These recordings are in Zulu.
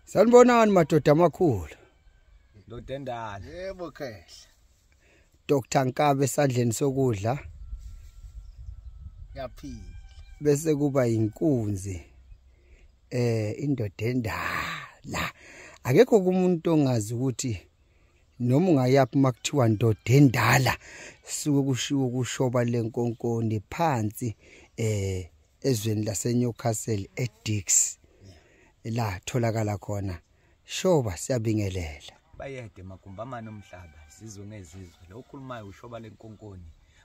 Sanibonani madoda amakhulu. Ndoda endala. Yebo khehla. Dr Nkabe esandleni sokudla. Yaphila. Bese kuba inkunzi. Indoda endala. Akekho kumuntu ongazi ukuthi noma ungayaphi makuthiwa ndoda endala suke kushiwo kushoba lenkonkoni phansi ezweni lase Newcastle eDix. La tholakala khona. Shoba siyabingelela. Bayede magumba amane omhlaba, sizwe ngezizwe. Lo okhulumayo ushoba lenkonkoni,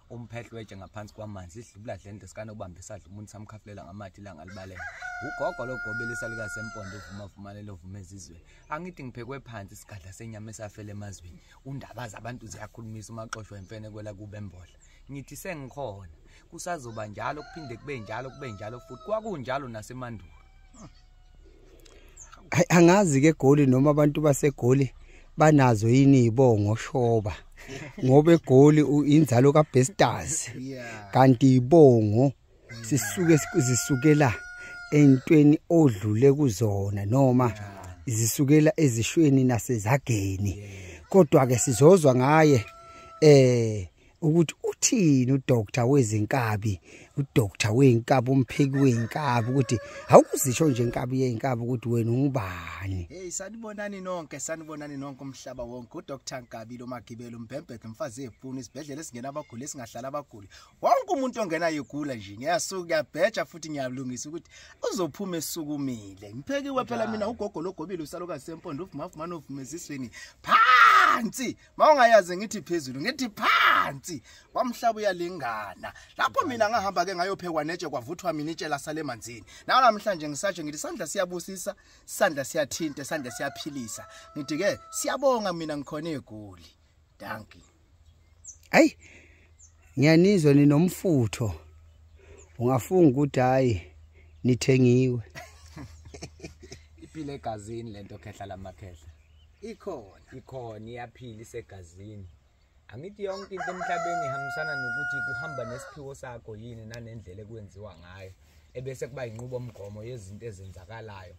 umphehlo wetshe ngaphansi kwamanzi, idlubula dlende sikana ubambe isadla umuntu samkhafulela ngamathi la ngalibaleka. Ugogo logobelisa likaSempondo uvuma vumanele ovuma ezizweni. Angithi ngiphekwe phansi isigadla senyama esafele emazweni. Undaba zabantu ziyakhulumisa umaxoshwa imfene kwela kube embohla. Ngithi sengikhona, kusazoba njalo kuphinde kube njalo kube njalo futhi kwakunjalo nasemandulo. Angazi ke eGoli noma abantu baseGoli banazo yini izibongo shoba, ngoba eGoli inzalo kaBesters, kanti ibongo sisuke zisukela entweni odlule kuzona noma zisukela ezishweni nasezageni. Kodwa ke sizozwa ngaye ukuthi uthini uDr wezinkabi, uDr wezinkabi, umpheki wezinkabi, ukuthi awukuzisho nje inkabi yezinkabi ukuthi wena ungubani. Hey, sanibonani nonke, sanibonani nonke umhlaba wonke. uDr Nkabi lo magibelo umbhembhethe umfazi ebhunu, isibhedlela esingena abaguli esingahlala abaguli. Wonke umuntu ongena yegula nje ngiyasuka ngiyabheja futhi ngiyalungisa ukuthi uzophuma esukumile. Ngiphekiwe phela mina ugogo logobile usalukazi sempondo uvuma vuma ovuma ezisweni. Phansi mawungayazi ngithi phezulu ngithi phansi kwamhlaba uyalingana. Lapho mina ngahamba ke ngayophekwa netshe kwavuthwa mina itshe lasale emanzini. Namhlanje ngisatsho ngithi sandla siyabusisa, sandla siyathinta, sandla siyaphilisa. Ngithi ke siyabonga mina ngikhona eGoli. Dankie. Hayi, ngiyanizwa ninomfutho. Ungafunga ukuthi hayi nithengiwe. Iphile egazini lento khehla lamakhehla. Ikhona. Ikhona iyaphila isegazini. Angithi yonke into emhlabeni ihambisana nokuthi kuhamba nesiphiwo sakho yini nanendlela ekwenziwa ngayo, ebese kuba inqubomgomo yezinto ezenzakalayo.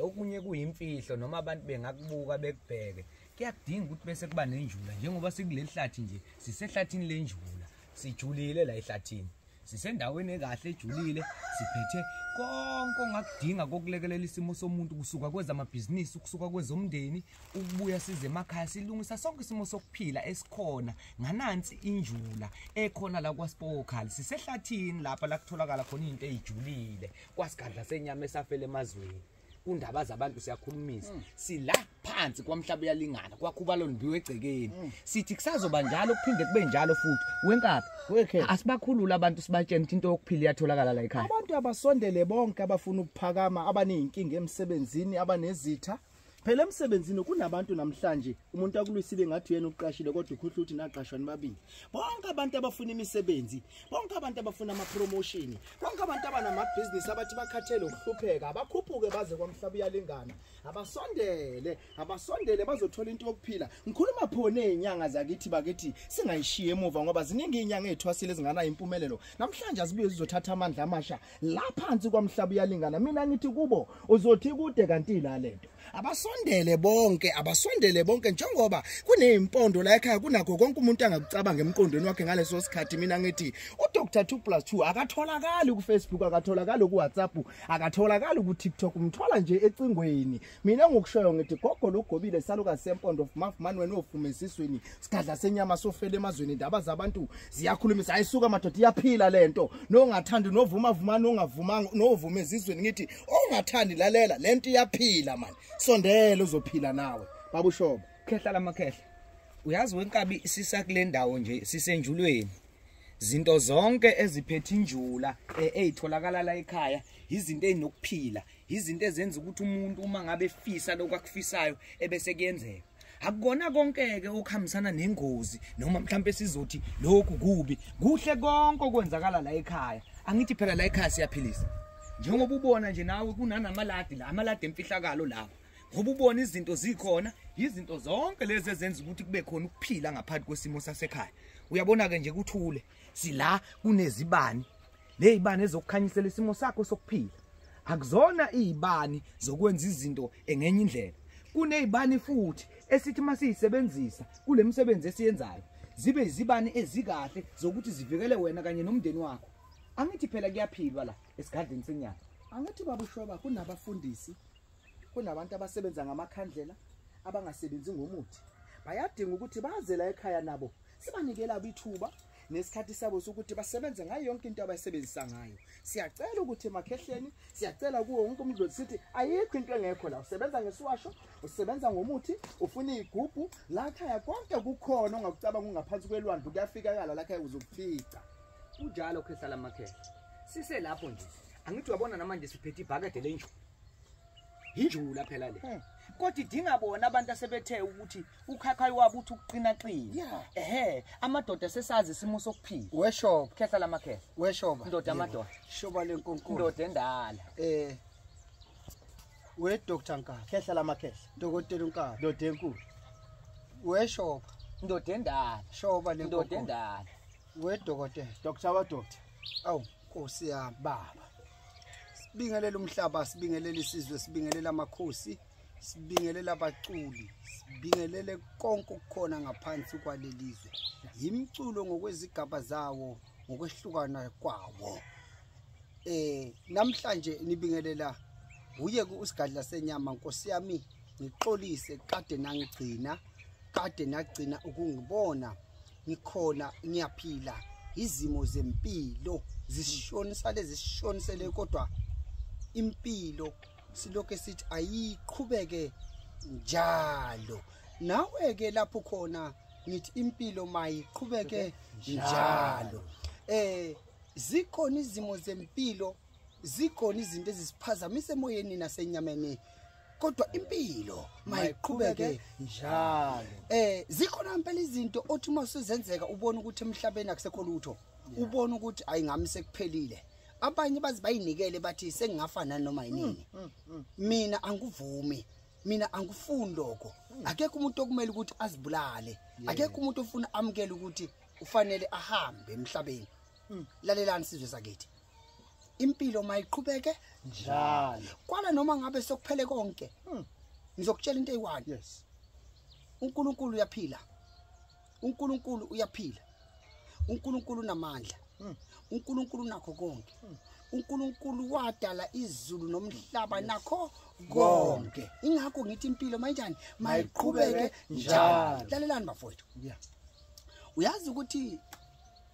Okunye kuyimfihlo noma abantu bengakubuka bekubheke. Kuyadinga ukuthi bese kuba nenjula, njengoba sikuleli hlathi nje, sisehlathini lenjula, sijulile la ehlathini. Sisendaweni ekahle ejulile, siphethe konke ongakudinga kokulekelela isimo somuntu, kusuka kwezamabhizinisi, kusuka kwezomndeni, ukubuya size emakhaya, silungisa sonke isimo sokuphila esikhona nganansi injula ekhona la kwaSpokal. Sisehlathini lapha la kutholakala khona izinto ezijulile, kwasigadla senyama esafele emazweni. Kundaba zabantu siyakhulumisa, sila phansi kwamhlaba uyalingana, kwakhubalo mbiwe egcekeni. Sithi kusazoba njalo kuphinde kube njalo futhi. Wenkabi asibakhulula abantu sibatshene ukuthi into yokuphila iyatholakala la ekhaya. Abantu abasondele bonke abafuna ukuphakama, abaneyinkinga emsebenzini, abanezitha. Phela emsebenzini kunabantu namhlanje umuntu akulwisile ngathi uyena uqashile kodwa ukhuhla ukuthi naqashwa nibabili. Bonke abantu abafuna imisebenzi, bonke abantu abafuna ama promotion, bonke abantu abanamabhizinisi abathi bakhathele ukuhlupheka, abakhuphuke baze kwamhlaba uyalingana. Abasondele, abasondele bazothola into yokuphila. Ngikhuluma phone ezinyanga zakithi bakithi singayishiye emuva ngoba ziningi izinyanga ezithwasile ezingana impumelelo. Namhlanje azibuye zizothatha amandla amasha la phansi kwamhlaba uyalingana. Mina ngithi kubo uzothi kude kanti la lento. Abasondele bonke, abasondele bonke njengoba kunezimpondo la ekhaya kunakho konke umuntu angakucabanga emqondweni wakhe ngaleso sikhathi. Mina ngithi uDr 2+2 akatholakali ku Facebook, akatholakali ku WhatsApp, akatholakali ku TikTok, umthola nje ecingweni. Mina ngokushoyo ngithi gogo logobile salukazi sempondo mafumani wena ofume esiswini, sigadla senyama sofele emazweni, indaba zabantu ziyakhulumisa. Ayisuka madoda, iyaphila lento. Nongathandi novuma vuma, nongavumanga novuma ezizweni, ngithi ongathandi lalela lento iyaphila man. Sondela uzophila nawe babushoba. Khehla lamakhehla, uyazi wenkabi sisakule ndawo nje, sisenjulweni. Zinto zonke eziphethe injula ezitholakala la ekhaya izinto ezinokuphila, izinto ezenza ukuthi umuntu uma ngabe efisa lokho akufisayo ebese kuyenzeka. Akukona konke ke okuhambisana nengozi noma mhlawumbe sizothi lokhu kubi, kuhle konke okwenzakala la ekhaya. Angithi phela la ekhaya siyaphilisa. Njengoba ubona nje nawe kunanamaladi la, amaladi emfihlakalo lawa. Ngoba ubona izinto zikhona, izinto zonke lezi ezenza ukuthi kube khona ukuphila ngaphansi kwesimo sasekhaya. Uyabona ke nje kuthule, sila kunezibani. Lezibani ezokukhanyisela isimo sakho sokuphila. Akuzona izibani zokwenza izinto ngenye indlela. Kunezibani futhi esithi masiyisebenzisa kulemsebenzi esiyenzayo, zibe izibani ezikahle zokuthi zivikele wena kanye nomndeni wakho. Angithi phela kuyaphilwa la esigadleni senyama. Angithi babushoba kunabafundisi, kunabantu abasebenza ngamakhandlela, abangasebenzi ngomuthi. Bayadinga ukuthi baze la ekhaya nabo, sibanikela ithuba nesikhathi sabo sokuthi basebenze ngayo yonke into abayisebenzisa ngayo. Siyacela ukuthi emakhehleni, siyacela kuwo wonke umdlozi sithi ayikho into engekho la. Usebenza ngesiwasho, usebenza ngomuthi, ufuna igubhu, la ekhaya konke kukhona ongakucabanga ungaphansi kwelwandle kuyafikakala la ekhaya uzokufica. Kunjalo khehla lamakhehla. Siselapho nje. Angithi uyabona namanje siphethe ibhakede lenjula. Injula phela le. Kodwa idinga bona abantu asebethe ukuthi ukhakhayi wabo uthi ukuqina qina. Ehhe, amadoda sesazi isimo sokuphila. Weshoba. Khehla lamakhehla. Weshoba. Ndoda amadoda. Shoba lenkonkolo. Ndoda endala. We Dr. Nkabi. Khehla lamakhehla. Dokotela Nkabi. Ndoda enkulu. Weshoba. Ndoda endala. Shoba lenkonkolo. Ndoda endala. We dokotela. Dr. wa doctor. Awu Nkosi yami baba. Sibingelela umhlaba, sibingelela isizwe, sibingelela amakhosi, sibingelela abaculi, sibingelele konke okukhona ngaphansi kwalelizwe. Yimculo ngokwezigaba zawo, ngokwehlukana kwawo. Namhlanje nibingelela uye kusigadla senyama. Nkosi yami, ngixolise kade nangigcina, kade nagcina ukungibona ngikhona ngiyaphila. Izimo zempilo zisishonisa lezi sishonisele, kodwa impilo silokho sithi ayiqhubeke njalo. Nawe ke lapho khona ngithi impilo mayiqhubeke njalo. Zikhona izimo zempilo, zikhona izinto ezisiphazamisa emoyeni nasenyameni, kodwa impilo mayiqhubeke njalo. Zikhona impela izinto othi uma usuzenzeka ubona ukuthi emhlabeni akusekho lutho, ubona ukuthi ayingami sekuphelile. Abanye bazi bayinikele bathi sengingafana noma yinini. Mina angivumi, mina angifuni lokho. Akekho umuntu okumele ukuthi azibulale, akekho umuntu ofuna amukele ukuthi ufanele ahambe emhlabeni. Lalelani sizwe sakithi, impilo mayiqhubeke njalo. Kwala noma ngabe sokuphele konke, ngizokutshela into eyi-one. Yes. uNkulunkulu uyaphila, uNkulunkulu uyaphila, uNkulunkulu unamandla, uNkulunkulu unakho konke. uNkulunkulu wadala izulu nomhlaba nakho konke. Ingakho ngithi impilo manjani mayiqhubeke njalo. Lalelani bafowethu. Uyazi ukuthi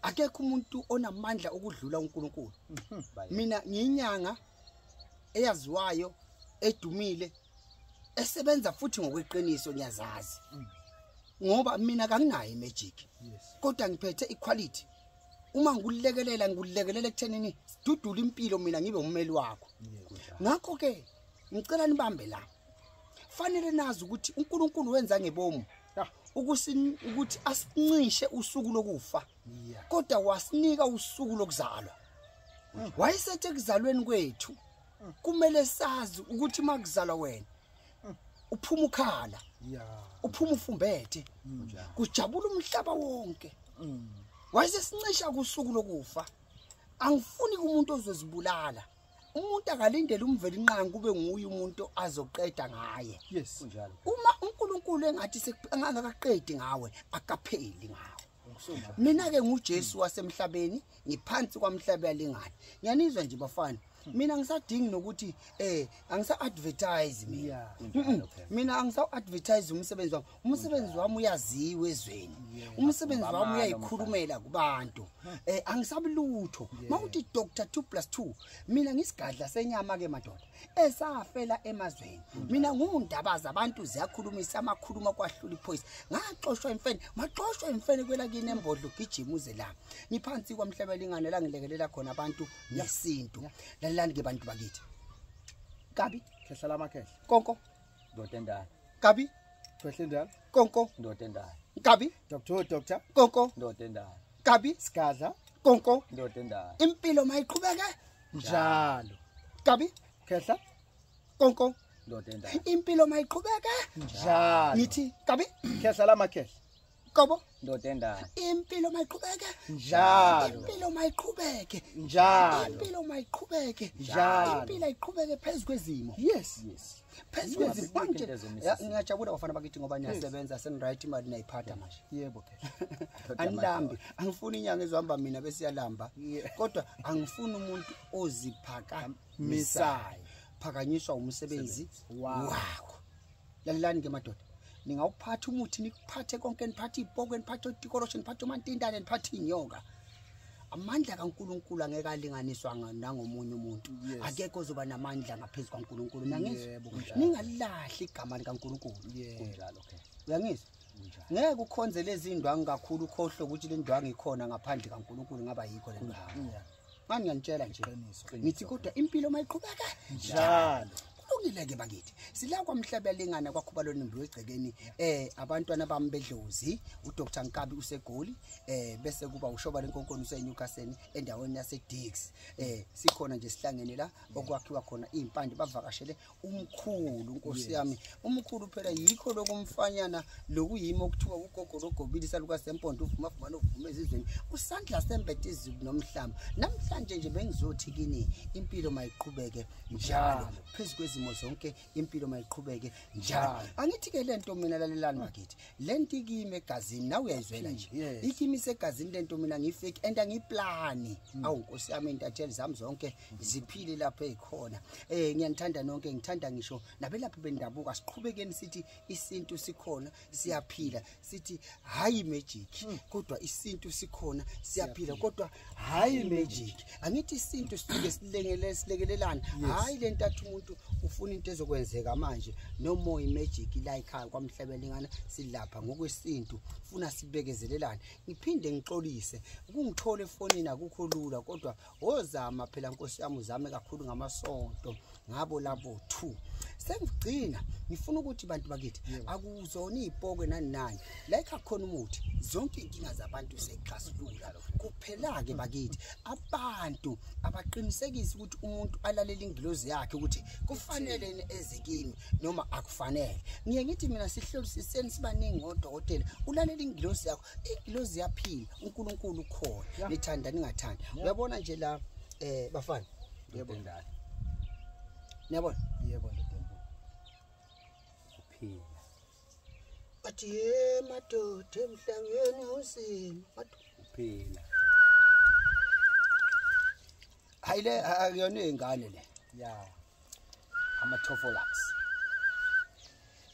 akekho umuntu onamandla okudlula uNkulunkulu. Mina ngiyinyanga eyaziwayo, edumile, esebenza futhi ngokweqiniso, ngiyazazi. Ngoba mina kanginayo imagic. Kodwa ngiphethe equality. Uma ngikulekelela, ngikulekelela ekuthenini sidudule impilo, mina ngibe ummeli wakho. Ngakho ke ngicela nibambe la. Fanele nazi ukuthi uNkulunkulu wenza ngebomu ukuthi asincishe usuku lokufa, kodwa wasinika usuku lokuzalwa. Wayesethe ekuzalweni kwethu kumele sazi ukuthi makuzalwa wena uphuma ukhala, uphuma ufumbethe, kujabula umhlaba wonke. Wayesesincisha kusuku lokufa. Angifuni umuntu ozozibulala. Umuntu akalindele umveli inqangi kube nguye umuntu azoqeda ngaye. Yes. Kunjalo. Uma uNkulunkulu engathi angakaqedi ngawe, akapheli ngawe. Mina ke nguJesu wasemhlabeni, ngiphansi kwamhlaba yalingana. Ngiyanizwa nje bafana. Mina ngisadingi nokuthi angisa advertise mina. Mina angisa advertise umsebenzi wami. Umsebenzi wami uyaziwa ezweni. Umsebenzi wami uyayikhulumela kubantu. Angisabi lutho. Mawuthi Dr 2+2, mina ngisigadla senyama ke madoda. Esafela emazweni. Mina ngundabaza abantu ziyakhulumisa amakhuluma kwahlula iphoyisa. Ngaxoshwa imfene, maxoshwa imfene kwelakini embodlo gijima uze la. Ngiphansi kwamhlaba lingane la ngilekelela khona abantu nesintu. Lalelani ke bantu bakithi. Kabi Khehla lamakhehla. Konko. Ndoda endala. Kabi Khehla endala. Konko. Ndoda endala. Kabi Doctor doctor. Konko. Ndoda endala. Kabi Sigadla. Konko. Ndoda endala. Impilo mayiqhubeke njalo. Kabi Khehla Konko. Ndoda endala. Impilo mayiqhubeke njalo. Ngithi kabi khehla lamakhehla. Qobo. Ndoda endala. Impilo mayiqhubeke njalo. Impilo mayiqhubeke njalo. Impilo mayiqhubeke njalo. Impilo ayiqhubeke phezulu kwezimo. Yes, yes. Phezulu kwezimo manje. Ngiyajabula bafana bakithi ngoba niyasebenza seniright imali niyayiphatha manje. Yebo khehla. Anilambi, angifuni inyanga ezohamba mina bese yalamba. Kodwa angifuni umuntu oziphakamisayo. Phakanyiswa umsebenzi wakho. Lalelani ke madoda. Ningawuphatha umuthi nikuphathe konke, niphathe ibhokwe, niphathe otikoroshe, niphathe umantintane, niphathe inyoka. Amandla kaNkuluNkulu angeke alinganiswa nangomunye umuntu. Akekho ozoba namandla ngaphezulu kaNkuluNkulu. Nangizwa? Ningalahli igama likaNkuluNkulu. Kunjalo ke. Uyangizwa? Ngeke ukhonze lezi indwangu kakhulu ukhohlwe ukuthi le ndwangu ikhona ngaphandle kaNkuluNkulu ngaba yikho le ndwangu. Manje ngiyanitshela nje. Ngithi kodwa impilo mayiqhubeka njalo. Kulungile ke bakithi. Sila kwaMhlaba lengana kwakhuba lonimbi wegcekeni abantwana bami bedlozi uDr Nkabi useGoli bese kuba ushoba lenkonkoni useNewcastle endaweni yase Dix. Sikhona nje sihlangene la okwakhiwa khona impande bavakashele umkhulu Nkosi yami. Umkhulu phela yikho lokumfanyana lokuyimi okuthiwa ugogo logobili salukasempondo uvuma vuma novuma ezizweni. Usandla sembethe izulu nomhlaba. Namhlanje nje bengizothi kini impilo mayiqhubeke njalo phezulu kwezimo zonke, impilo mayiqhubeke njalo. Angithi ke lento mina lalelani bakithi, lento ikimi egazini nawe uyayizwela nje. Ikimi isegazini lento mina ngiyifake and angiyiplani. Awu Nkosi yami intatheli zami zonke ziphile lapho ezikhona. Ngiyanithanda nonke, ngithanda ngisho nabelaphi bendabuko. Asiqhubekeni sithi isintu sikhona siyaphila, sithi hayi magic kodwa isintu sikhona siyaphila kodwa hayi magic. Angithi isintu sifike silengele silekelelana. Hayi lento athi umuntu ufuna into ezokwenzeka manje no more magic la ekhaya kwaMhlaba lengana silapha ngokwesintu, funa sibekezelelane. Ngiphinde ngixolise ukungithola efonini akukho lula kodwa ozama phela Nkosi yami uzame kakhulu ngamasonto ngabo labo 2. Sengigcina ngifuna ukuthi bantu bakithi akuzona izipokwe nani nani la ekhona umuthi zonke inkinga zabantu sexasulula kuphela ke bakithi. Abantu abaqinisekise ukuthi umuntu alalele ingilozi yakhe ukuthi kufanele ezikimi noma akufanele. Ngiye ngithi mina sihlolisiseni sibaningi ngodokotela, ulalela ingilozi yakho, ingilozi yaphila, uNkulunkulu ukhona. Nithanda ningathanda. Uyabona nje la bafana. Yebo ndala. Niyabona? Yebo ndoda. Kuphila. Bathi ye madoda emhlangeni usimo. Kuphila. Hayi le akuyona ingane le. Ya. Amathofolax.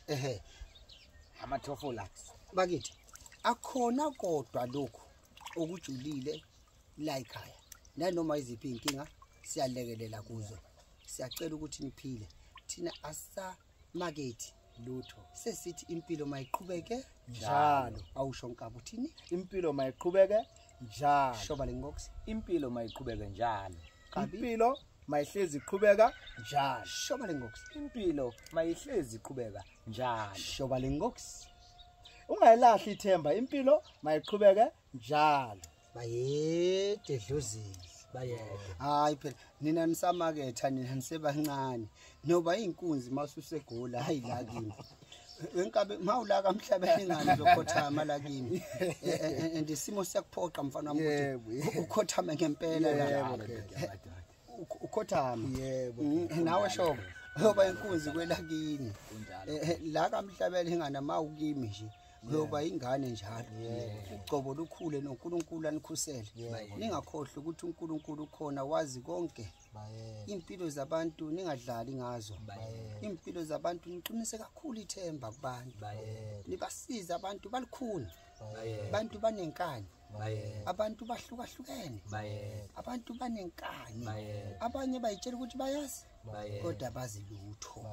Ehe. Amathofolax. Bakithi akhona kodwa lokhu okujulile la ekhaya. Nanoma iziphi inkinga siyalekelela kuzo. Siyacela ukuthi niphile. Thina asamakethi lutho. Sesithi impilo mayiqhubeke njalo. Awusho Nkabi uthini? Impilo mayiqhubeke njalo. Shoba lengox. Impilo mayiqhubeke njalo. Impilo mayihlezi iqhubeka njalo. Shoba lengox. Impilo mayihlezi iqhubeka njalo. Shoba lengox. Ungayilahli ithemba, impilo mayiqhubeke njalo. Bayede dlozini. Bayede. Hayi phela nina nisamaketha nina nisebancane. Noba inkunzi masuseGoli hayi la kimi. Wenkabe mawula kaMhlaba ingane uzokhothama la kimi. And isimo siyakuphoqa mfana wami ukuthi ukhothame ngempela la. Ukhothama. Yebo. Nawe shoba uyoba inkunzi kwelakini. La kaMhlaba ingane mawukimi nje. Uyoba ingane njalo. Ugcobo lukhule noNkulunkulu anikhusele. Ningakhohlwa ukuthi uNkulunkulu ukhona wazi konke. Impilo zabantu ningadlali ngazo. Impilo zabantu niqinise kakhulu ithemba kubantu. Nibasiza abantu balikhuni. Abantu banenkani. Abantu bahlukahlukene. Abantu banenkani. Abanye bayitshela ukuthi bayazi kodwa bazi lutho.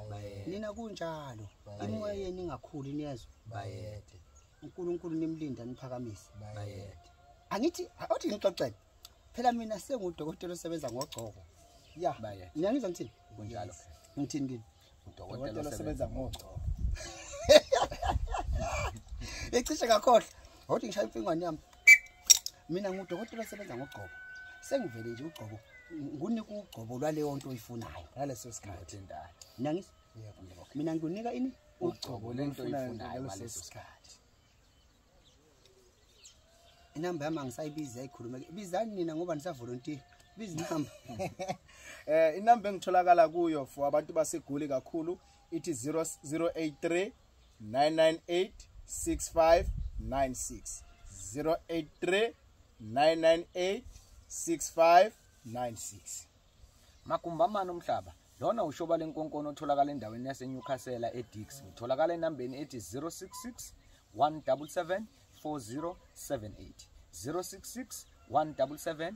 Nina kunjalo. Imoya yenu ingakhuli niyezwa. uNkulunkulu nimlinda niphakamise. Angithi othi ngixoxele. Phela mina sengudokotela osebenza ngogcobo. Ya. Ngiyangizwa ngithini? Kunjalo. Ngithini kini? Udokotela osebenza ngogcobo. Ecishe ngakhohlwa. Othi ngishaya imfingwane yami. Mina ngudokotela osebenza ngogcobo. Sengivele nje ugcobo. Ngunika ugcobo lwaleyo nto oyifunayo ngaleso sikhathi. Indala. Nangizwa? Mina ngikunika ini ugcobo lento oyifunayo ngaleso sikhathi. Inamba yami angisayibizi ayikhuluma. Bizani nina ngoba nisavolontier. Biza inamba. Inamba engitholakala kuyo for abantu baseGoli kakhulu ithi 083 998 6596. 083 998 6596. Magumbamane omhlaba lona ushoba lenkonkono otholakala endaweni yaseNewcastle eDix. Utholakala enambeni ethi 066 177 4078. 066 177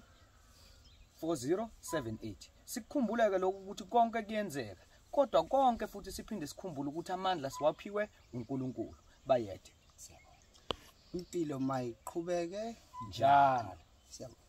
4078. Sikukhumbuleke lokhu ukuthi konke kuyenzeka, kodwa konke futhi siphinde sikhumbule ukuthi amandla siwaphiwe uNkulunkulu. Bayede. Impilo mayiqhubeke njalo. Siyabonga.